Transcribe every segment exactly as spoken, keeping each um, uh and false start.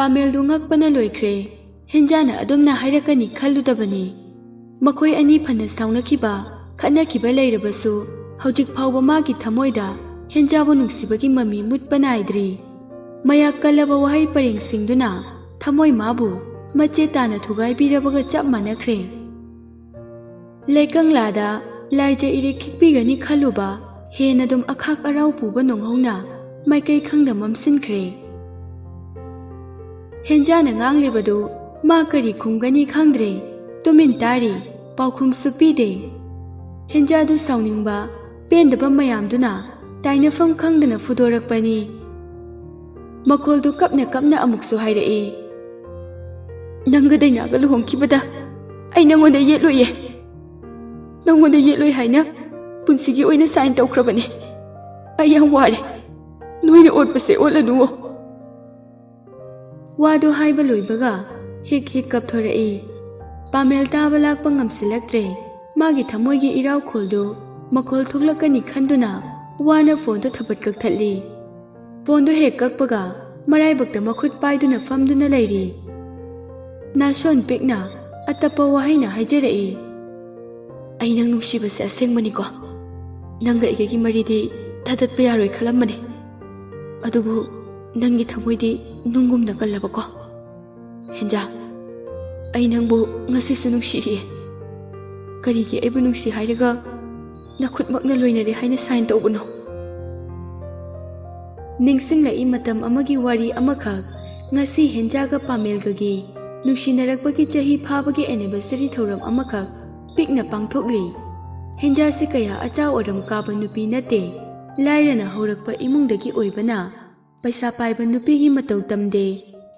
ꯄꯥꯃꯦꯜꯗꯨ ꯉꯛꯄꯅ ꯂꯣꯏꯈ꯭ꯔꯦ꯫ ꯍꯦꯟꯖꯥꯅ ꯑꯗꯨꯝꯅ ꯍꯥꯏꯔꯛꯀꯅꯤ ꯈꯜꯂꯨꯗꯕꯅꯤ꯫ ꯃꯈꯣꯏ ꯑꯅꯤ ꯐꯅ ꯁꯥꯎꯅꯈꯤꯕ, ꯈꯠꯅꯈꯤꯕ ꯂꯩꯔꯕꯁꯨ, ꯍꯧꯖꯤꯛ ꯐꯥꯎꯕ ꯃꯥꯒꯤ ꯊꯃꯣꯏꯗ ꯍꯦꯟꯖꯥꯕꯨ ꯅꯨꯡꯁꯤꯕꯒꯤ ꯃꯃꯤ ꯃꯨꯠꯄ ꯅꯥꯏꯗ꯭ꯔꯤ꯫ ꯃꯌꯥꯛ ꯀꯜꯂꯕ ꯋꯥꯍꯩ ꯄꯔꯦꯡꯁꯤꯡꯗꯨꯅ ꯊꯃꯣꯏ ꯃꯥꯕꯨ ꯃꯆꯦ ꯇꯥꯅ ꯊꯨꯒꯥꯏꯕꯤꯔꯕꯒ ꯆꯞ ꯃꯥꯟꯅꯈ꯭ꯔꯦ꯫ ꯂꯩꯀꯪꯂꯥꯗ ꯂꯥꯏꯖ ꯏꯔꯤꯛ ꯈꯤꯛꯄꯤꯒꯅꯤ ꯈꯜꯂꯨꯕ ꯍꯦꯟꯅ ꯑꯗꯨꯝ ꯑꯈꯥꯛ ꯑꯔꯥꯎ ꯄꯨꯕ ꯅꯣꯡꯍꯧꯅ ꯃꯥꯏꯀꯩ ꯈꯪꯗ ꯃꯝꯁꯤꯟꯈ꯭ꯔꯦ꯫ ꯍꯦꯟꯖꯥꯅ ꯉꯥꯡꯂꯤꯕꯗꯨ ꯃꯥ ꯀꯔꯤ ꯈꯨꯝꯒꯅꯤ ꯈꯪꯗ꯭ꯔꯦ꯫ ꯇꯨꯃꯤꯟ ꯇꯥꯔꯤ, ꯄꯥꯎꯈꯨꯝꯁꯨ ꯄꯤꯗꯦ꯫ ꯍꯦꯟꯖꯥꯗꯨ ꯁꯥꯎꯅꯤꯡꯕ, ꯄꯦꯟꯗꯕ ꯃꯌꯥꯝꯗꯨꯅ ꯇꯥꯏꯅꯐꯝ ꯈꯪꯗꯅ ꯐꯨꯗꯣꯔꯛꯄꯅꯤ꯫ ꯃꯈꯣꯜꯗꯨ ꯀꯞꯅ ꯀꯞꯅ ꯑꯃꯨꯛꯁꯨ ꯍꯥꯏꯔꯛꯏ, "ꯅꯪꯒ ꯗꯩꯅꯥꯒ ꯂꯨꯍꯣꯡꯈꯤꯕꯗ ꯑꯩ ꯅꯪꯉꯣꯟꯗ ꯌꯦꯠꯂꯣꯏꯌꯦ꯫ ꯅꯪꯉꯣꯟꯗ ꯌꯦꯠꯂꯣꯏ ꯍꯥꯏꯅ ꯄꯨꯟꯁꯤꯒꯤ ꯑꯣꯏꯅ ꯁꯥꯏꯟ ꯇꯧꯈ꯭ꯔꯕꯅꯦ꯫ ꯑꯩ ꯌꯥꯝ ꯋꯥꯔꯦ꯫ ꯅꯣꯏꯅ ꯑꯣꯠꯄꯁꯦ ꯑꯣꯠꯂꯅꯨꯋꯣ꯫" ꯋꯥꯗꯨ ꯍꯥꯏꯕ ꯂꯣꯏꯕꯒ ꯍꯤꯛ ꯍꯤꯛ ꯀꯞꯊꯣꯔꯛꯏ꯫ ꯄꯥꯃꯦꯜ ꯇꯥꯕ ꯂꯥꯛꯄ ꯉꯝꯁꯤꯜꯂꯛꯇ꯭ꯔꯦ꯫ ꯃꯥꯒꯤ ꯊꯃꯣꯏꯒꯤ ꯏꯔꯥꯎꯈꯣꯜꯗꯨ ꯃꯈꯣꯜ ꯊꯣꯛꯂꯛꯀꯅꯤ ꯈꯟꯗꯨꯅ ꯋꯥꯅ ꯐꯣꯟꯗꯨ ꯊꯕꯠ ꯀꯛꯊꯠꯂꯤ꯫ ꯐꯣꯟꯗꯨ ꯍꯦꯛ ꯀꯛꯄꯒ ꯃꯔꯥꯏꯕꯛꯇ ꯃꯈꯨꯠ ꯄꯥꯏꯗꯨꯅ ꯐꯝꯗꯨꯅ ꯂꯩꯔꯤ꯫ ꯅꯥꯁꯣꯟ ꯄꯤꯛꯅ ꯑꯇꯞꯄ ꯋꯥꯍꯩꯅ ꯍꯥꯏꯖꯔꯛꯏ, "ꯑꯩ ꯅꯪ ꯅꯨꯡꯁꯤꯕꯁꯦ ꯑꯁꯦꯡꯕꯅꯤꯀꯣ꯫ ꯅꯪꯒ ꯑꯩꯒꯒꯤ ꯃꯔꯤꯗꯤ ꯊꯥꯗꯠꯄ ꯌꯥꯔꯣꯏ ꯈꯜꯂꯝꯕꯅꯤ꯫ ꯑꯗꯨꯕꯨ ꯅꯪꯒꯤ ꯊꯃꯣꯏꯗꯤ ꯅꯨꯡꯒꯨꯝꯅ ꯀꯜꯂꯕꯀꯣ꯫ ꯍꯦꯟꯖꯥ, ꯑꯩ ꯅꯪꯕꯨ ꯉꯁꯤꯁꯨ ꯅꯨꯡꯁꯤꯔꯤꯌꯦ꯫ ꯀꯔꯤꯒꯤ ꯑꯩꯕꯨ ꯅꯨꯡꯁꯤ ꯍꯥꯏꯔꯒ ꯅꯈꯨꯠꯃꯛꯅ ꯂꯣꯏꯅꯔꯦ ꯍꯥꯏꯅ ꯁꯥꯏꯟ ꯇꯧꯕꯅꯣ?" ꯅꯤꯡꯁꯤꯡꯂꯛꯏ ꯃꯇꯝ ꯑꯃꯒꯤ ꯋꯥꯔꯤ ꯑꯃꯈꯛ, ꯉꯁꯤ ꯍꯦꯟꯖꯥꯒ ꯄꯥꯃꯦꯜꯒꯒꯤ ꯅꯨꯡꯁꯤꯅꯔꯛꯄꯒꯤ ꯆꯍꯤ ꯐꯥꯕꯒꯤ ꯑꯦꯅꯤꯚꯔꯁꯔꯤ ꯊꯧꯔꯝ ꯑꯃꯈꯛ ꯄꯤꯛꯅ ꯄꯥꯡꯊꯣꯛꯂꯤ꯫ ꯍꯦꯟꯖꯥꯁꯤ ꯀꯌꯥ ꯑꯆꯥꯎ ꯑꯔꯝ ꯀꯥꯕ ꯅꯨꯄꯤ ꯅꯠꯇꯦ꯫ ꯂꯥꯏꯔꯅ ꯍꯧꯔꯛꯄ ꯏꯃꯨꯡꯗꯒꯤ ꯑꯣꯏꯕꯅ ꯄꯩꯁꯥ ꯄꯥꯏꯕ ꯅꯨꯄꯤꯒꯤ ꯃꯇꯧ ꯇꯝꯗꯦ꯫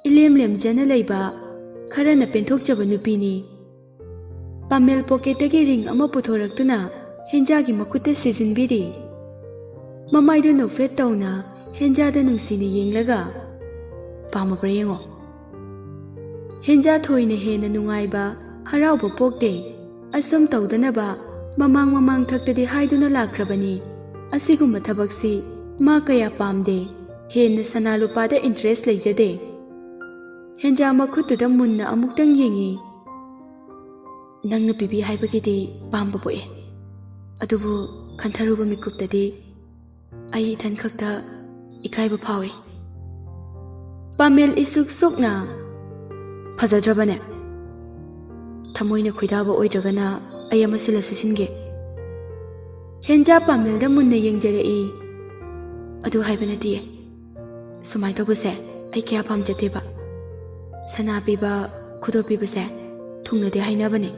ꯏꯂꯦꯝ ꯂꯦꯝꯖꯅ ꯂꯩꯕ, ꯈꯔꯅ ꯄꯦꯟꯊꯣꯛꯆꯕ ꯅꯨꯄꯤꯅꯤ꯫ ꯄꯥꯃꯦꯜ ꯄꯣꯀꯦꯠꯇꯒꯤ ꯔꯤꯡ ꯑꯃ ꯄꯨꯊꯣꯔꯛꯇꯨꯅ ꯍꯦꯟꯖꯥꯒꯤ ꯃꯈꯨꯠꯇ ꯁꯤꯖꯤꯟꯕꯤꯔꯤ꯫ ꯃꯃꯥꯏꯗꯨ ꯅꯣꯛꯐꯦꯠ ꯇꯧꯅ ꯍꯦꯟꯖꯥꯗ ꯅꯨꯡꯁꯤꯅ ꯌꯦꯡꯂꯒ, "ꯄꯥꯝꯃꯕ꯭ꯔꯥ ꯌꯦꯡꯉꯣ꯫" ꯍꯦꯟꯖꯥ ꯊꯣꯏꯅ ꯍꯦꯟꯅ ꯅꯨꯡꯉꯥꯏꯕ, ꯍꯔꯥꯎꯕ ꯄꯣꯛꯇꯦ꯫ ꯑꯁꯨꯝ ꯇꯧꯗꯅꯕ ꯃꯃꯥꯡ ꯃꯃꯥꯡ ꯊꯛꯇꯗꯤ ꯍꯥꯏꯗꯨꯅ ꯂꯥꯛꯈ꯭ꯔꯕꯅꯤ꯫ ꯑꯁꯤꯒꯨꯝꯕ ꯊꯕꯛꯁꯤ ꯃꯥ ꯀꯌꯥ ꯄꯥꯝꯗꯦ꯫ ꯍꯦꯟꯅ ꯁꯅꯥ ꯂꯨꯄꯥꯗ ꯏꯟꯇꯔꯦꯁ ꯂꯩꯖꯗꯦ꯫ ꯍꯦꯟꯖꯥ ꯃꯈꯨꯠꯇꯨꯗ ꯃꯨꯟꯅ ꯑꯃꯨꯛꯇꯪ ꯌꯦꯡꯉꯤ꯫ "ꯅꯪꯅ ꯄꯤꯕꯤ ꯍꯥꯏꯕꯒꯤꯗꯤ ꯄꯥꯝꯕ ꯄꯣꯛꯏ, ꯑꯗꯨꯕꯨ ꯈꯟꯊꯔꯨꯕ ꯃꯤꯀꯨꯞꯇꯗꯤ ꯑꯩ ꯏꯊꯟ ꯈꯛꯇ ꯏꯀꯥꯏꯕ ꯐꯥꯎꯏ꯫" ꯄꯥꯃꯦꯜ ꯏꯁꯨꯛ ꯁꯨꯛꯅ, "ꯐꯖꯗ꯭ꯔꯕꯅꯦ? ꯊꯃꯣꯏꯅ ꯈꯣꯏꯗꯥꯕ ꯑꯣꯏꯗ꯭ꯔꯒꯅ ꯑꯩ ꯑꯃ ꯁꯤꯜꯂꯁꯨ ꯁꯤꯟꯒꯦ꯫" ꯍꯦꯟꯖꯥ ꯄꯥꯃꯦꯜꯗ ꯃꯨꯟꯅ ꯌꯦꯡꯖꯔꯛꯏ꯫ "ꯑꯗꯨ ꯍꯥꯏꯕ ꯅꯠꯇꯤꯌꯦ꯫ ꯁꯨꯃꯥꯏꯅ ꯇꯧꯕꯁꯦ ꯑꯩ ꯀꯌꯥ ꯄꯥꯝꯖꯗꯦꯕ꯫ ꯁꯅꯥ ꯄꯤꯕ, ꯈꯨꯗꯣꯞ ꯄꯤꯕꯁꯦ ꯊꯨꯡꯅꯗꯦ ꯍꯥꯏꯅꯕꯅꯦ꯫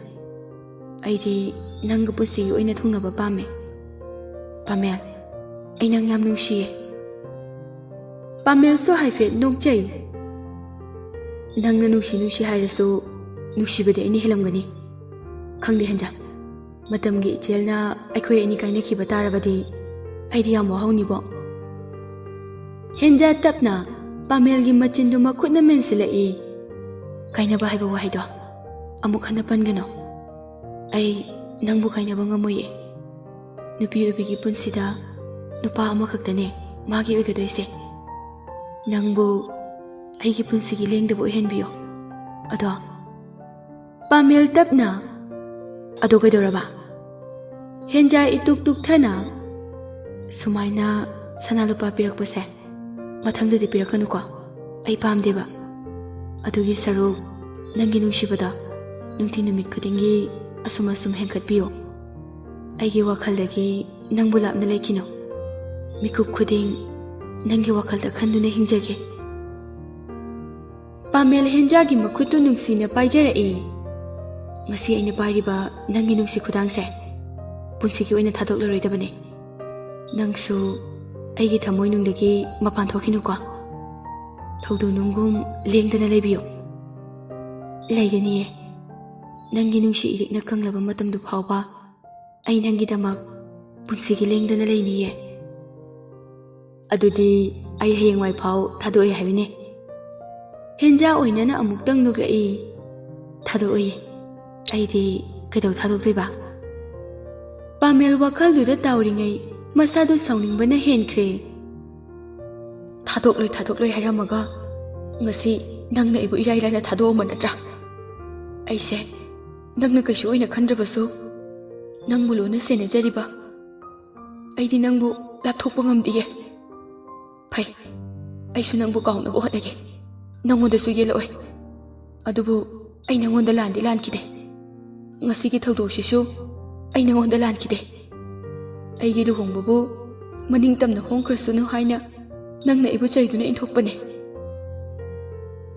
ꯑꯩꯗꯤ ꯅꯪꯒ ꯄꯨꯟꯁꯤꯒꯤ ꯑꯣꯏꯅ ꯊꯨꯡꯅꯕ ꯄꯥꯝꯃꯦ꯫ ꯄꯥꯃꯦꯜ, ꯑꯩ ꯅꯪ ꯌꯥꯝ ꯅꯨꯡꯁꯤꯌꯦ꯫" ꯄꯥꯃꯦꯜꯁꯨ ꯍꯥꯏꯐꯦꯠ ꯅꯣꯛꯆꯩ꯫ "ꯅꯪꯅ ꯅꯨꯡꯁꯤ ꯅꯨꯡꯁꯤ ꯍꯥꯏꯔꯁꯨ ꯅꯨꯡꯁꯤꯕꯗꯤ ꯑꯩꯅ ꯍꯦꯜꯂꯝꯒꯅꯤ꯫ ꯈꯪꯗꯦ ꯍꯦꯟꯖꯥ, ꯃꯇꯝꯒꯤ ꯏꯆꯦꯜꯅ ꯑꯩꯈꯣꯏ ꯑꯅꯤ ꯀꯥꯏꯅꯈꯤꯕ ꯇꯥꯔꯕꯗꯤ ꯑꯩꯗꯤ ꯌꯥꯝ ꯋꯥꯍꯧꯅꯤꯕꯣ꯫" ꯍꯦꯟꯖꯥ ꯇꯞꯅ ꯄꯥꯃꯦꯜꯒꯤ ꯃꯆꯤꯟꯗꯨ ꯃꯈꯨꯠꯅ ꯃꯦꯟꯁꯤꯜꯂꯛꯏ꯫ "ꯀꯥꯏꯅꯕ ꯍꯥꯏꯕ ꯋꯥꯍꯩꯗꯣ ꯑꯃꯨꯛ ꯍꯟꯅ ꯄꯟꯒꯅꯨ꯫ ꯑꯩ ꯅꯪꯕꯨ ꯀꯥꯏꯅꯕ ꯉꯝꯃꯣꯏꯌꯦ꯫ ꯅꯨꯄꯤ ꯑꯣꯏꯕꯤꯒꯤ ꯄꯨꯟꯁꯤꯗ ꯅꯨꯄꯥ ꯑꯃꯈꯛꯇꯅꯦ ꯃꯥꯒꯤ ꯑꯣꯏꯒꯗꯣꯏꯁꯦ꯫ ꯅꯪꯕꯨ ꯑꯩꯒꯤ ꯄꯨꯟꯁꯤꯒꯤ ꯂꯦꯡꯗꯕ ꯑꯣꯏꯍꯟꯕꯤꯌꯣ꯫" "ꯑꯗꯣ?" ꯄꯥꯃꯦꯜ ꯇꯞꯅ, "ꯑꯗꯣ ꯀꯩꯗꯧꯔꯕ?" ꯍꯦꯟꯖꯥ ꯏꯇꯨꯛ ꯇꯨꯛꯊꯅ, "ꯁꯨꯃꯥꯏꯅ ꯁꯅꯥ ꯂꯨꯄꯥ ꯄꯤꯔꯛꯄꯁꯦ ꯃꯊꯪꯗꯗꯤ ꯄꯤꯔꯛꯀꯅꯨꯀꯣ꯫ ꯑꯩ ꯄꯥꯝꯗꯦꯕ꯫ ꯑꯗꯨꯒꯤ ꯁꯔꯨꯛ ꯅꯪꯒꯤ ꯅꯨꯡꯁꯤꯕꯗꯣ ꯅꯨꯡꯇꯤ ꯅꯨꯃꯤꯠ ꯈꯨꯗꯤꯡꯒꯤ ꯑꯁꯨꯝ ꯑꯁꯨꯝ ꯍꯦꯟꯒꯠꯄꯤꯌꯨ꯫ ꯑꯩꯒꯤ ꯋꯥꯈꯜꯗꯒꯤ ꯅꯪꯕꯨ ꯂꯥꯞꯅ ꯂꯩꯈꯤꯅꯨ꯫ ꯃꯤꯀꯨꯞ ꯈꯨꯗꯤꯡ ꯅꯪꯒꯤ ꯋꯥꯈꯜꯗ ꯈꯟꯗꯨꯅ ꯍꯤꯡꯖꯒꯦ꯫" ꯄꯥꯃꯦꯜ ꯍꯦꯟꯖꯥꯒꯤ ꯃꯈꯨꯠꯇꯨ ꯅꯨꯡꯁꯤꯅ ꯄꯥꯏꯖꯔꯛꯏ꯫ "ꯉꯁꯤ ꯑꯩꯅ ꯄꯥꯏꯔꯤꯕ ꯅꯪꯒꯤ ꯅꯨꯡꯁꯤ ꯈꯨꯗꯥꯡꯁꯦ ꯄꯨꯟꯁꯤꯒꯤ ꯑꯣꯏꯅ ꯊꯥꯗꯣꯛꯂꯔꯣꯏꯗꯕꯅꯤ꯫ ꯅꯪꯁꯨ ꯑꯩꯒꯤ ꯊꯃꯣꯏꯅꯨꯡꯗꯒꯤ ꯃꯄꯥꯟ ꯊꯣꯛꯈꯤꯅꯨꯀꯣ꯫ ꯊꯧꯗꯣ ꯅꯨꯡꯒꯨꯝ ꯂꯦꯡꯗꯅ ꯂꯩꯕꯤꯌꯨ꯫" "ꯂꯩꯒꯅꯤꯌꯦ꯫ ꯅꯪꯒꯤ ꯅꯨꯡꯁꯤ ꯏꯔꯤꯛꯅ ꯀꯪꯂꯕ ꯃꯇꯝꯗꯨ ꯐꯥꯎꯕ ꯑꯩ ꯅꯪꯒꯤꯗꯃꯛ ꯄꯨꯟꯁꯤꯒꯤ ꯂꯦꯡꯗꯅ ꯂꯩꯅꯤꯌꯦ꯫ ꯑꯗꯨꯗꯤ ꯑꯩ ꯍꯌꯦꯡꯋꯥꯏ ꯐꯥꯎ ꯊꯥꯗꯣꯛꯑꯦ ꯍꯥꯏꯌꯨꯅꯦ꯫" ꯍꯦꯟꯖꯥ ꯑꯣꯏꯅꯅ ꯑꯃꯨꯛꯇꯪ ꯅꯣꯛꯂꯛꯏ꯫ "ꯊꯥꯗꯣꯛꯑꯣꯏꯌꯦ꯫ ꯑꯩꯗꯤ ꯀꯩꯗꯧ ꯊꯥꯗꯣꯛꯇꯣꯏꯕ?" ꯄꯥꯃꯦꯜ ꯋꯥꯈꯜꯗꯨꯗ ꯇꯥꯎꯔꯤꯉꯩ ꯃꯁꯥꯗꯨ ꯁꯥꯎꯅꯤꯡꯕꯅ ꯍꯦꯟꯈ꯭ꯔꯦ꯫ "ꯊꯥꯗꯣꯛꯂꯣꯏ, ꯊꯥꯗꯣꯛꯂꯣꯏ ꯍꯥꯏꯔꯝꯃꯒ ꯉꯁꯤ ꯅꯪꯅ ꯑꯩꯕꯨ ꯏꯔꯥꯏ ꯂꯥꯏꯅ ꯊꯥꯗꯣꯛꯑꯝꯕ ꯅꯠꯇ꯭ꯔꯥ? ꯑꯩꯁꯦ ꯅꯪꯅ ꯀꯩꯁꯨ ꯑꯣꯏꯅ ꯈꯟꯗ꯭ꯔꯕꯁꯨ, ꯅꯪꯕꯨ ꯂꯨꯅ ꯁꯦꯟꯅꯖꯔꯤꯕ ꯑꯩꯗꯤ ꯅꯪꯕꯨ ꯂꯥꯞꯊꯣꯛꯄ ꯉꯝꯗꯤꯌꯦ꯫ ꯐꯩ, ꯑꯩꯁꯨ ꯅꯪꯕꯨ ꯀꯥꯎꯅꯕ ꯍꯣꯠꯅꯒꯦ꯫ ꯅꯪꯉꯣꯟꯗꯁꯨ ꯌꯦꯜꯂꯛꯑꯣꯏ꯫ ꯑꯗꯨꯕꯨ ꯑꯩ ꯅꯪꯉꯣꯟꯗ ꯂꯥꯟꯗꯤ ꯂꯥꯟꯈꯤꯗꯦ꯫ ꯉꯁꯤꯒꯤ ꯊꯧꯗꯣꯛꯁꯤꯁꯨ ꯑꯩ ꯅꯪꯉꯣꯟꯗ ꯂꯥꯟꯈꯤꯗꯦ꯫ ꯑꯩꯒꯤ ꯂꯨꯍꯣꯡꯕꯕꯨ ꯃꯅꯤꯡ ꯇꯝꯅ ꯍꯣꯡꯈ꯭ꯔꯁꯅꯨ ꯍꯥꯏꯅ ꯅꯪꯅ ꯑꯩꯕꯨ ꯆꯩꯗꯨꯅ ꯏꯟꯊꯣꯛꯄꯅꯦ꯫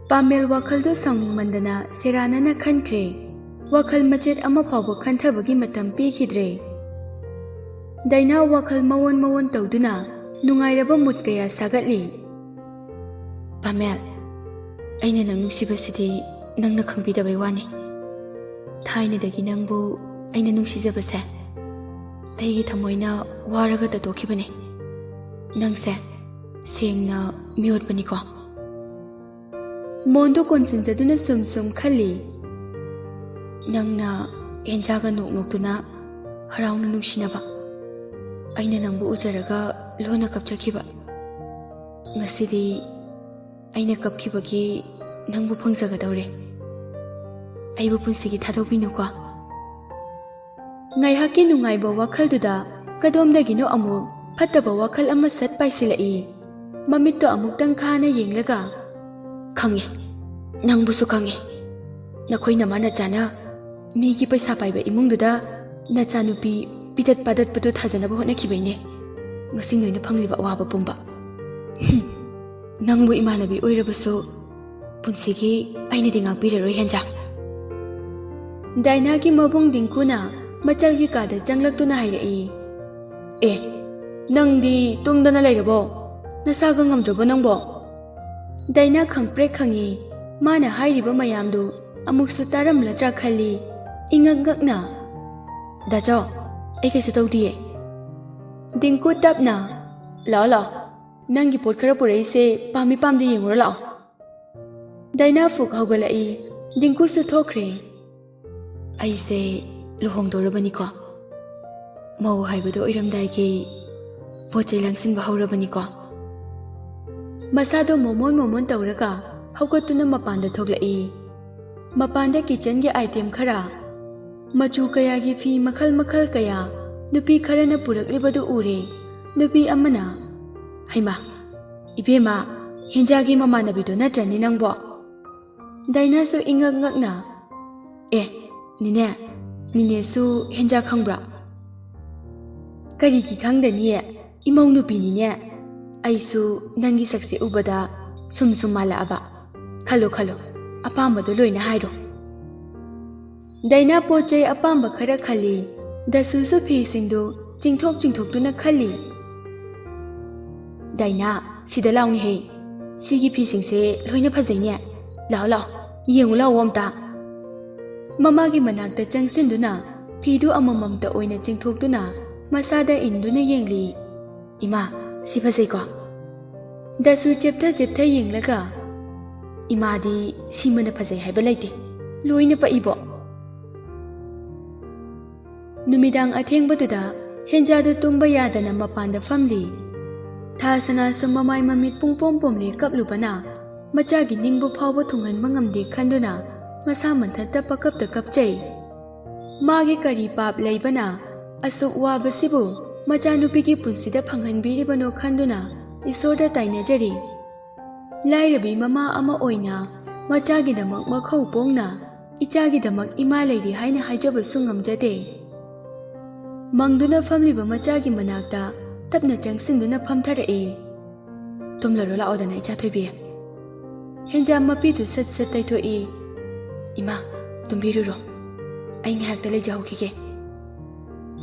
ꯄꯥꯃꯦꯜ ꯋꯥꯈꯜꯗꯨ ꯁꯥꯎꯅꯤꯡꯃꯟꯗꯅ ꯁꯦꯔꯥꯟꯅꯅ ꯈꯟꯈ꯭ꯔꯦ꯫ ꯋꯥꯈꯜ ꯃꯆꯦꯠ ꯑꯃ ꯐꯥꯎꯕ ꯈꯟꯊꯕꯒꯤ ꯃꯇꯝ ꯄꯤꯈꯤꯗ꯭ꯔꯦ꯫ ꯗꯥꯏꯅꯥ ꯋꯥꯈꯜ ꯃꯑꯣꯟ ꯃꯑꯣꯟ ꯇꯧꯗꯨꯅ ꯅꯨꯡꯉꯥꯏꯔꯕ ꯃꯨꯠ ꯀꯌꯥ ꯁꯥꯒꯠꯂꯤ꯫ ꯄꯥꯃꯦꯜ, ꯑꯩꯅ ꯅꯪ ꯅꯨꯡꯁꯤꯕꯁꯤꯗꯤ ꯅꯪꯅ ꯈꯪꯕꯤꯗꯕꯩ ꯋꯥꯅꯤ꯫ ꯊꯥꯏꯅꯗꯒꯤ ꯅꯪꯕꯨ ꯑꯩꯅ ꯅꯨꯡꯁꯤꯖꯕꯁꯦ ꯑꯩꯒꯤ ꯊꯃꯣꯏꯅ ꯋꯥꯔꯒ ꯇꯠꯇꯣꯛꯈꯤꯕꯅꯦ꯫ ꯅꯪꯁꯦ ꯁꯦꯡꯅ ꯃꯤꯑꯣꯠꯄꯅꯤꯀꯣ꯫ ꯃꯣꯟꯗꯨ ꯀꯣꯟꯁꯤꯟꯖꯗꯨꯅ ꯁꯨꯝ ꯁꯨꯝ ꯈꯜꯂꯤ꯫ ꯅꯪꯅ ꯑꯦꯟꯖꯥꯒ ꯅꯣꯛ ꯅꯣꯛꯇꯨꯅ ꯍꯔꯥꯎꯅ ꯅꯨꯡꯁꯤꯅꯕ, ꯑꯩꯅ ꯅꯪꯕꯨ ꯎꯖꯔꯒ ꯂꯣꯟꯅ ꯀꯞꯆꯈꯤꯕ꯫ ꯉꯁꯤꯗꯤ ꯑꯩꯅ ꯀꯞꯈꯤꯕꯒꯤ ꯅꯪꯕꯨ ꯐꯪꯖꯒꯗꯧꯔꯦ꯫ ꯑꯩꯕꯨ ꯄꯨꯟꯁꯤꯒꯤ ꯊꯥꯗꯣꯛꯄꯤꯅꯨꯀꯣ꯫ ꯉꯥꯏꯍꯥꯛꯀꯤ ꯅꯨꯡꯉꯥꯏꯕ ꯋꯥꯈꯜꯗꯨꯗ ꯀꯗꯣꯝꯗꯒꯤꯅꯣ ꯑꯃꯨꯛ ꯐꯠꯇꯕ ꯋꯥꯈꯜ ꯑꯃ ꯁꯠ ꯄꯥꯏꯁꯤꯜꯂꯛꯏ꯫ ꯃꯃꯤꯠꯇꯣ ꯑꯃꯨꯛꯇꯪ ꯈꯥꯅ ꯌꯦꯡꯂꯒ, "ꯈꯪꯉꯦ, ꯅꯪꯕꯨꯁꯨ ꯈꯪꯉꯦ꯫ ꯅꯈꯣꯏ ꯅꯃꯥ ꯅꯆꯥꯅ ꯃꯤꯒꯤ ꯄꯩꯁꯥ ꯄꯥꯏꯕ ꯏꯃꯨꯡꯗꯨꯗ ꯅꯆꯥꯅꯨꯄꯤ ꯄꯤꯗꯠ ꯄꯥꯗꯠꯄꯗꯨ ꯊꯥꯖꯅꯕ ꯍꯣꯠꯅꯈꯤꯕꯩꯅꯦ ꯉꯁꯤ ꯅꯣꯏꯅ ꯐꯪꯂꯤꯕ ꯑꯋꯥꯕ ꯄꯨꯝꯕ꯫ ꯍꯨꯝ, ꯅꯪꯕꯨ ꯏꯃꯥꯟꯅꯕꯤ ꯑꯣꯏꯔꯕꯁꯨ ꯄꯨꯟꯁꯤꯒꯤ ꯑꯩꯅꯗꯤ ꯉꯥꯛꯄꯤꯔꯔꯣꯏ, ꯍꯦꯟꯖꯥ꯫" ꯗꯥꯏꯅꯥꯒꯤ ꯃꯕꯨꯡ ꯗꯤꯡꯀꯨꯅ ꯃꯆꯜꯒꯤ ꯀꯥꯗ ꯆꯪꯂꯛꯇꯨꯅ ꯍꯥꯏꯔꯛꯏ꯫ "ꯑꯦ, ꯅꯪꯗꯤ ꯇꯨꯝꯗꯅ ꯂꯩꯔꯕꯣ? ꯅꯁꯥꯒ ꯉꯝꯗ꯭ꯔꯕꯣ ꯅꯪꯕꯣ?" ꯗꯥꯏꯅꯥ ꯈꯪꯄ꯭ꯔꯦꯛ ꯈꯪꯉꯤ꯫ ꯃꯥꯅ ꯍꯥꯏꯔꯤꯕ ꯃꯌꯥꯝꯗꯨ ꯑꯃꯨꯛꯁꯨ ꯇꯥꯔꯝꯂꯗ꯭ꯔꯥ ꯈꯜꯂꯤ꯫ ꯏꯉꯛ ꯉꯛꯅ, "ꯗꯥꯆꯧ, ꯑꯩ ꯀꯩꯁꯨ ꯇꯧꯗꯤꯌꯦ꯫" ꯗꯤꯡꯀꯨ ꯇꯞꯅ, "ꯂꯥꯛꯑꯣ, ꯂꯥꯛꯑꯣ, ꯅꯪꯒꯤ ꯄꯣꯠ ꯈꯔ ꯄꯨꯔꯛꯏꯁꯦ ꯄꯥꯝꯃꯤ ꯄꯥꯝꯗꯦ ꯌꯦꯡꯉꯨꯔꯣ ꯂꯥꯛꯑꯣ꯫" ꯗꯥꯏꯅꯥ ꯐꯨꯛ ꯍꯧꯒꯠꯂꯛꯏ꯫ ꯗꯤꯡꯀꯨꯁꯨ ꯊꯣꯛꯈ꯭ꯔꯦ꯫ "ꯑꯩꯁꯦ ꯂꯨꯍꯣꯡꯗꯧꯔꯕꯅꯤꯀꯣ꯫ ꯃꯧ ꯍꯥꯏꯕꯗꯣ ꯑꯣꯏꯔꯝꯗꯥꯏꯒꯤ ꯄꯣꯠ ꯆꯩ ꯂꯥꯡꯁꯤꯟꯕ ꯍꯧꯔꯕꯅꯤꯀꯣ꯫" ꯃꯁꯥꯗꯣ ꯃꯣꯃꯣꯟ ꯃꯣꯃꯣꯟ ꯇꯧꯔꯒ ꯍꯧꯒꯠꯇꯨꯅ ꯃꯄꯥꯟꯗ ꯊꯣꯛꯂꯛꯏ꯫ ꯃꯄꯥꯟꯗ ꯀꯤꯆꯟꯒꯤ ꯑꯥꯏꯇꯦꯝ ꯈꯔ, ꯃꯆꯨ ꯀꯌꯥꯒꯤ ꯐꯤ ꯃꯈꯜ ꯃꯈꯜ ꯀꯌꯥ ꯅꯨꯄꯤ ꯈꯔꯅ ꯄꯨꯔꯛꯂꯤꯕꯗꯨ ꯎꯔꯦ꯫ ꯅꯨꯄꯤ ꯑꯃꯅ, "ꯍꯩꯃꯥ, ꯏꯕꯦꯝꯃ, ꯍꯦꯟꯖꯥꯒꯤ ꯃꯃꯥꯟꯅꯕꯤꯗꯨ ꯅꯠꯇ꯭ꯔꯅꯤ ꯅꯪꯕꯣ?" ꯗꯥꯏꯅꯥꯁꯨ ꯏꯉꯛ ꯉꯛꯅ, "ꯑꯦ, ꯅꯤꯅꯦ, ꯅꯤꯅꯦꯁꯨ ꯍꯦꯟꯖꯥ ꯈꯪꯕ꯭ꯔꯥ?" "ꯀꯔꯤꯒꯤ ꯈꯪꯗꯅꯤꯌꯦ? ꯏꯃꯧ ꯅꯨꯄꯤꯅꯤꯅꯦ꯫ ꯑꯩꯁꯨ ꯅꯪꯒꯤ ꯁꯛꯁꯦ ꯎꯕꯗ ꯁꯨꯝ ꯁꯨꯝ ꯃꯥꯜꯂꯛꯑꯕ꯫ ꯈꯜꯂꯣ, ꯈꯜꯂꯣ, ꯑꯄꯥꯝꯕꯗꯣ ꯂꯣꯏꯅ ꯍꯥꯏꯔꯣ꯫" ꯗꯥꯏꯅꯥ ꯄꯣꯠ ꯆꯩ ꯑꯄꯥꯝꯕ ꯈꯔ ꯈꯜꯂꯤ꯫ ꯗꯁꯨꯁꯨ ꯐꯤꯁꯤꯡꯗꯨ ꯆꯤꯡꯊꯣꯛ ꯆꯤꯡꯊꯣꯛꯇꯨꯅ ꯈꯜꯂꯤ꯫ "ꯗꯥꯏꯅꯥ, ꯁꯤꯗ ꯂꯥꯎꯅꯦꯍꯦ꯫ ꯁꯤꯒꯤ ꯐꯤꯁꯤꯡꯁꯦ ꯂꯣꯏꯅ ꯐꯖꯩꯅꯦ꯫ ꯂꯥꯛꯑꯣ, ꯂꯥꯛꯑꯣ, ꯌꯦꯡꯉꯨ ꯂꯥꯛꯑꯣ ꯑꯝꯇ꯫" ꯃꯃꯥꯒꯤ ꯃꯅꯥꯛꯇ ꯆꯪꯁꯤꯟꯗꯨꯅ ꯐꯤꯗꯨ ꯑꯃꯃꯝꯇ ꯑꯣꯏꯅ ꯆꯤꯡꯊꯣꯛꯇꯨꯅ ꯃꯁꯥꯗ ꯏꯟꯗꯨꯅ ꯌꯦꯡꯂꯤ꯫ "ꯏꯃꯥ, ꯁꯤ ꯐꯖꯩꯀꯣ?" ꯗꯁꯨ ꯆꯦꯞꯊ ꯆꯦꯞꯊ ꯌꯦꯡꯂꯒ, "ꯏꯃꯥꯗꯤ ꯁꯤꯃꯅ ꯐꯖꯩ ꯍꯥꯏꯕ ꯂꯩꯇꯦ, ꯂꯣꯏꯅ ꯄꯛꯏꯕꯣ꯫" ꯅꯨꯃꯤꯗꯥꯡ ꯑꯊꯦꯡꯕꯗꯨꯗ ꯍꯦꯟꯖꯥꯗꯨ ꯇꯨꯝꯕ ꯌꯥꯗꯅ ꯃꯄꯥꯟꯗ ꯐꯝꯂꯤ꯫ ꯊꯥꯁꯅꯥꯁꯨ ꯃꯃꯥꯏ ꯃꯃꯤꯠ ꯄꯨꯡꯄꯣꯝ ꯄꯣꯝꯂꯤ ꯀꯞꯂꯨꯕꯅ ꯃꯆꯥꯒꯤ ꯅꯤꯡꯕ ꯐꯥꯎꯕ ꯊꯨꯡꯍꯟꯕ ꯉꯝꯗꯦ ꯈꯟꯗꯨꯅ ꯃꯁꯥ ꯃꯟꯊꯠꯇ ꯄꯀꯞꯇ ꯀꯞꯆꯩ꯫ ꯃꯥꯒꯤ ꯀꯔꯤ ꯄꯥꯞ ꯂꯩꯕꯅ ꯑꯁꯨꯛ ꯋꯥꯕꯁꯤꯕꯨ ꯃꯆꯥꯅꯨꯄꯤꯒꯤ ꯄꯨꯟꯁꯤꯗ ꯐꯪꯍꯟꯕꯤꯔꯤꯕꯅꯣ ꯈꯟꯗꯨꯅ ꯏꯁꯣꯔꯗ ꯇꯥꯏꯅꯖꯔꯤ꯫ ꯂꯥꯏꯔꯕꯤ ꯃꯃꯥ ꯑꯃ ꯑꯣꯏꯅ ꯃꯆꯥꯒꯤꯗꯃꯛ ꯃꯈꯧ ꯄꯣꯡꯅ ꯏꯆꯥꯒꯤꯗꯃꯛ ꯏꯃꯥ ꯂꯩꯔꯤ ꯍꯥꯏꯅ ꯍꯥꯏꯖꯕꯁꯨ ꯉꯝꯖꯗꯦ꯫ ꯃꯪꯗꯨꯅ ꯐꯝꯂꯤꯕ ꯃꯆꯥꯒꯤ ꯃꯅꯥꯛꯇ ꯇꯞꯅ ꯆꯪꯁꯤꯟꯗꯨꯅ ꯐꯝꯊꯔꯛꯏ꯫ "ꯇꯨꯝꯂꯔꯣ ꯂꯥꯛꯑꯣꯗꯅ, ꯏꯆꯥ ꯊꯣꯏꯕꯤ꯫" ꯍꯦꯟꯖꯥ ꯃꯄꯤꯗꯨ ꯁꯠ ꯁꯠ ꯇꯩꯊꯣꯛꯏ꯫ "ꯏꯃꯥ, ꯇꯨꯝꯕꯤꯔꯨꯔꯣ꯫ ꯑꯩ ꯉꯥꯏꯍꯥꯛꯇ ꯂꯩꯖꯍꯧꯈꯤꯒꯦ꯫"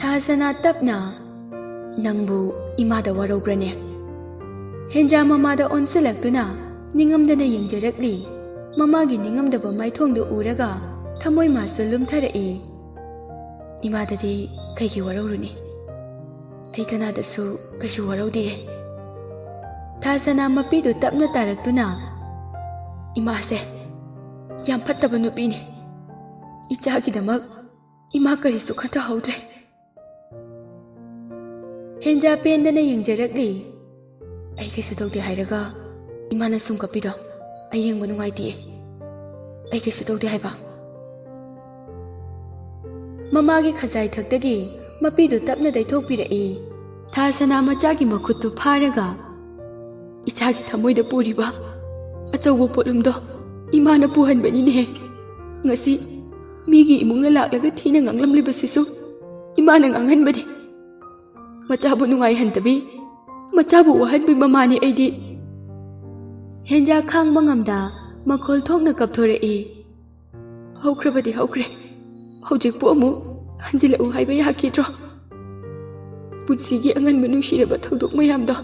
ꯊꯥꯁꯅꯥ ꯇꯞꯅ, "ꯅꯪꯕꯨ ꯏꯃꯥꯗ ꯋꯥꯔꯧꯕ꯭ꯔꯅꯦ?" ꯍꯦꯟꯖꯥ ꯃꯃꯥꯗ ꯑꯣꯟꯁꯤꯜꯂꯛꯇꯨꯅ ꯅꯤꯡꯉꯝꯗꯅ ꯌꯦꯡꯖꯔꯛꯂꯤ꯫ ꯃꯃꯥꯒꯤ ꯅꯤꯡꯉꯝꯗꯕ ꯃꯥꯏꯊꯣꯡꯗꯨ ꯎꯔꯒ ꯊꯃꯣꯏ ꯃꯥꯁꯨ ꯂꯨꯝꯊꯔꯛꯏ꯫ "ꯏꯃꯥꯗꯗꯤ ꯀꯩꯒꯤ ꯋꯥꯔꯧꯔꯨꯅꯤ? ꯑꯩ ꯀꯅꯥꯗꯁꯨ ꯀꯩꯁꯨ ꯋꯥꯔꯧꯗꯦ꯫" ꯊꯥꯁꯅꯥ ꯃꯄꯤꯗꯨ ꯇꯞꯅ ꯇꯥꯔꯛꯇꯨꯅ, "ꯏꯃꯥꯁꯦ ꯌꯥꯝ ꯐꯠꯇꯕ ꯅꯨꯄꯤꯅꯤ꯫ ꯏꯆꯥꯒꯤꯗꯃꯛ ꯏꯃꯥ ꯀꯔꯤꯁꯨ ꯈꯟꯊꯍꯧꯗ꯭ꯔꯦ꯫" ꯍꯦꯟꯖꯥ ꯄꯦꯟꯗꯅ ꯌꯦꯡꯖꯔꯛꯂꯤ꯫ "ꯑꯩ ꯀꯩꯁꯨ ꯇꯧꯗꯦ ꯍꯥꯏꯔꯒ ꯏꯃꯥꯅ ꯁꯨꯝ ꯀꯞꯄꯤꯗꯣ?" ꯑꯩ ꯌꯦꯡꯕ ꯅꯨꯡꯉꯥꯏꯇꯦ꯫ ꯑꯩ ꯀꯩꯁꯨ ꯇꯧꯗꯦ ꯍꯥꯏꯕ꯫ ꯃꯃꯥꯒꯤ ꯈꯖꯥꯏ ꯊꯛꯇꯒꯤ ꯃꯄꯤꯗꯨ ꯇꯞꯅ ꯇꯩꯊꯣꯛꯄꯤꯔꯛꯏ꯫ ꯊꯥ ꯁꯅꯥ ꯃꯆꯥꯒꯤ ꯃꯈꯨꯠꯇꯨ ꯐꯥꯔꯒ, "ꯏꯆꯥꯒꯤ ꯊꯃꯣꯏꯗ ꯄꯨꯔꯤꯕ ꯑꯆꯧꯕ ꯄꯣꯠꯂꯨꯝꯗꯣ ꯏꯃꯥꯅ ꯄꯨꯍꯟꯕꯅꯤꯅꯦꯍꯦ꯫ ꯉꯁꯤ ꯃꯤꯒꯤ ꯏꯃꯨꯡꯅ ꯂꯥꯛꯂꯒ ꯊꯤꯅ ꯉꯥꯡꯂꯝꯂꯤꯕꯁꯤꯁꯨ ꯏꯃꯥꯅ ꯉꯥꯡꯍꯟꯕꯅꯤ꯫ ꯃꯆꯥꯕꯨ ꯅꯨꯡꯉꯥꯏꯍꯟꯗꯕꯤ, ꯃꯆꯥꯕꯨ ꯋꯥꯍꯟꯕꯤ ꯃꯃꯥꯅꯤ ꯑꯩꯗꯤ꯫" ꯍꯦꯟꯖꯥ ꯈꯥꯡꯕ ꯉꯝꯗ ꯃꯈꯣꯜ ꯊꯣꯛꯅ ꯀꯞꯊꯣꯔꯛꯏ꯫ "ꯍꯧꯈ꯭ꯔꯕꯗꯤ ꯍꯧꯈ꯭ꯔꯦ, ꯍꯧꯖꯤꯛꯄꯨ ꯑꯃꯨꯛ ꯍꯟꯖꯤꯜꯂꯛꯎ ꯍꯥꯏꯕ ꯌꯥꯈꯤꯗ꯭ꯔꯣ? ꯄꯨꯟꯁꯤꯒꯤ ꯑꯉꯟꯕ ꯅꯨꯡꯁꯤꯔꯕ ꯊꯧꯗꯣꯛ ꯃꯌꯥꯝꯗꯣ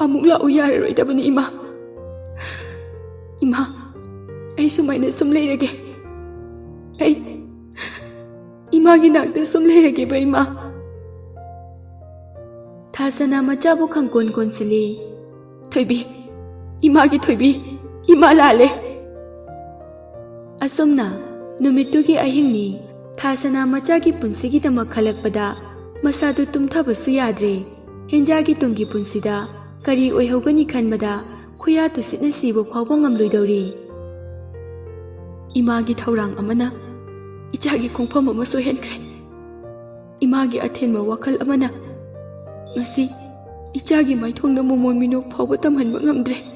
ꯑꯃꯨꯛ ꯂꯥꯛꯎ ꯌꯥꯔꯔꯣꯏꯗꯕꯅꯤ ꯏꯃꯥ꯫ ꯏꯃꯥ, ꯑꯩ ꯁꯨꯃꯥꯏꯅ ꯁꯨꯝ ꯂꯩꯔꯒꯦ꯫ ꯑꯩ ꯏꯃꯥꯒꯤ ꯅꯥꯛꯇ ꯁꯨꯝ ꯂꯩꯔꯒꯦꯕ ꯏꯃꯥ꯫" ꯊꯥ ꯁꯅꯥ ꯃꯆꯥꯕꯨ ꯈꯪꯀꯣꯟ ꯀꯣꯟꯁꯤꯜꯂꯤ꯫ "ꯊꯣꯏꯕꯤ, ꯏꯃꯥꯒꯤ ꯊꯣꯏꯕꯤ, ꯏꯃꯥ ꯂꯥꯜꯂꯦ꯫" ꯑꯁꯨꯝꯅ ꯅꯨꯃꯤꯠꯇꯨꯒꯤ ꯑꯍꯤꯡꯅꯤ꯫ ꯊꯥ ꯁꯅꯥ ꯃꯆꯥꯒꯤ ꯄꯨꯟꯁꯤꯒꯤꯗꯃꯛ ꯈꯜꯂꯛꯄꯗ ꯃꯁꯥꯗꯨ ꯇꯨꯝꯊꯕꯁꯨ ꯌꯥꯗ꯭ꯔꯦ꯫ ꯍꯦꯟꯖꯥꯒꯤ ꯇꯨꯡꯒꯤ ꯄꯨꯟꯁꯤꯗ ꯀꯔꯤ ꯑꯣꯏꯍꯧꯒꯅꯤ ꯈꯟꯕꯗ ꯈꯨꯌꯥ ꯇꯨꯁꯤꯠꯅ ꯁꯤꯕ ꯐꯥꯎꯕ ꯉꯝꯂꯣꯏꯗꯧꯔꯤ꯫ ꯏꯃꯥꯒꯤ ꯊꯧꯔꯥꯡ ꯑꯃꯅ ꯏꯆꯥꯒꯤ ꯈꯣꯡꯐꯝ ꯑꯃ ꯁꯣꯏꯍꯟꯈ꯭ꯔꯦ꯫ ꯏꯃꯥꯒꯤ ꯑꯊꯤꯟꯕ ꯋꯥꯈꯜ ꯑꯃꯅ ꯉꯁꯤ ꯏꯆꯥꯒꯤ ꯃꯥꯏꯊꯣꯡꯗ ꯃꯣꯃꯣꯟ ꯃꯤꯅꯣꯛ ꯐꯥꯎꯕ ꯇꯝꯍꯟꯕ ꯉꯝꯗ꯭ꯔꯦ꯫